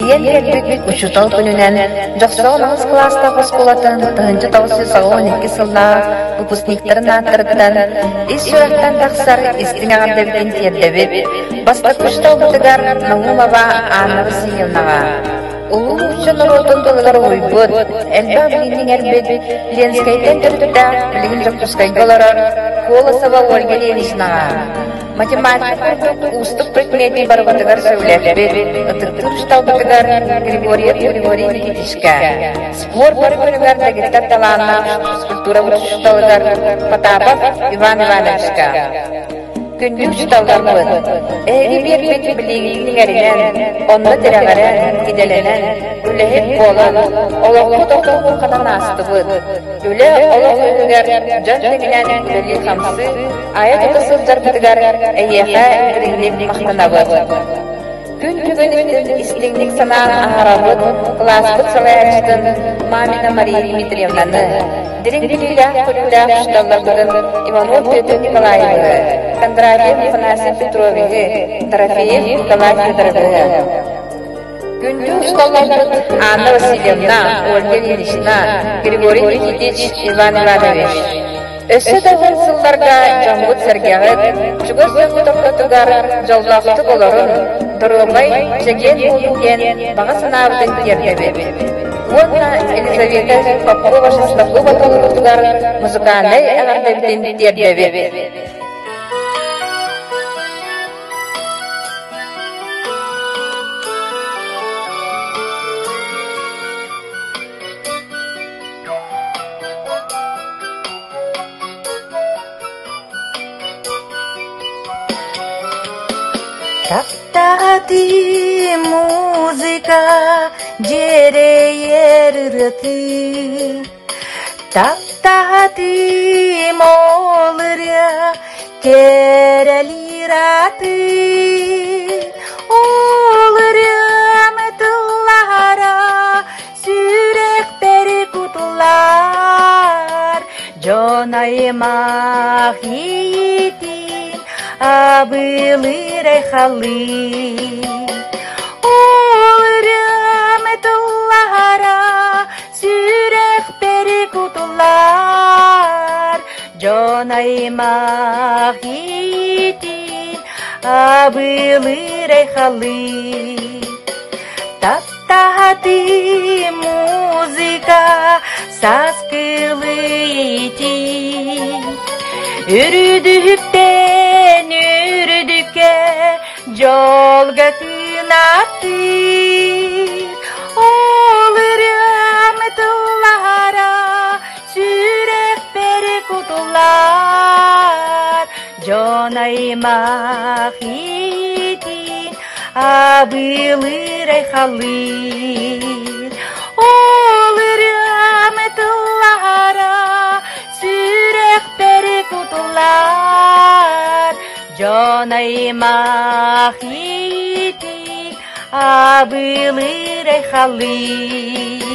Тиийэн кэлбит учуутал күнүнэн Дьохсоҕон аҕыс кылаастаах оскуолатын 1982 сыллаах выпускниктарын ааттарыттан ис сүрэхтэн тахсар истиҥ эҕэрдэбитин тиэрдэбит. Бастакы учууталбытыгар Наумова Анна Васильевнаҕа улуу нуучча норуотун тылыгар уһуйбут, элбэх билиини иҥэрбит Ленскэйтэн төрүттээх билигин Дьокуускайга олорор Колосова Ольга Ильиничнаҕа Математика курдук уустук предмети барыбытыгар сөбүлэппит, ытыктыыр учууталбытыгар Григорьев Григорий Никитичка, спорт бары көрүҥэр дэгиттэр талааннаах физкультура учууталыгар Потапов Иван Ивановичка. Күндү учууталларбыт, эһиги биэрбит билиигитин иҥэринэн, онно тирэҕирэн, идэлэнэн, үлэһит буолан, олохпут ортоһуохханан аастыбыт. Үлэ олох үөһүгэр дьон тэҥинэн үлэлии-хамсыы, айа-тута сылдьарбытыгар эйиэхэ дириҥник махтанабыт. Күн бүгүн истиҥник санаан аһарабыт кылааспыт салайааччытын Мамина Мария Дмитриевнаны, дириҥ билиилээх-көрүүлээх учууталларбытын Иванов Петр Николаевиһы, Кондратьев Афанасий Петровиһы, Трофеев Николай Федоровиһы. Күндү учууталларбыт Анна Васильевна, Ольга Ильинична, Григорий Никитич, Иван Иванович. Өссө да уһун сылларга дьоҥҥут-сэргэҕит, чугас дьоҥҥут ортотугар дьоллоохтук олорун, доруобай, чэгиэн буолун диэн баҕа санаабытын тиэрдэбит. Уонна Елизавета Попова-Шестакова толоруутугар музыкальнай эҕэрдэбитин тиэрдэбит. Таптаатыы музыка дьиэрэйэр ырыатын, Таптаатыы ол ырыа кэрэлиир атын, Ол ырыам тыллара сүрэхпэр кутуллар, Дьон аймах иитин абылыыр айхаллыы. Ол ырыам тыллара сүрэхпэр кутуллар, Дьон аймах иитин абылыыр айхаллыы. Таптаһатыы музыка сааскылыы иитии Үрдүктэн үрдүккэ дьолго кынаттыы Ол ырыам тыллара сүрэхпэр кутуллар Дьон аймах иитин абылыыр айхаллыыр Ол ырыам тыллара сүрэхпэр кутуллар Дьон аймах иитин абылыыр айхаллыыр.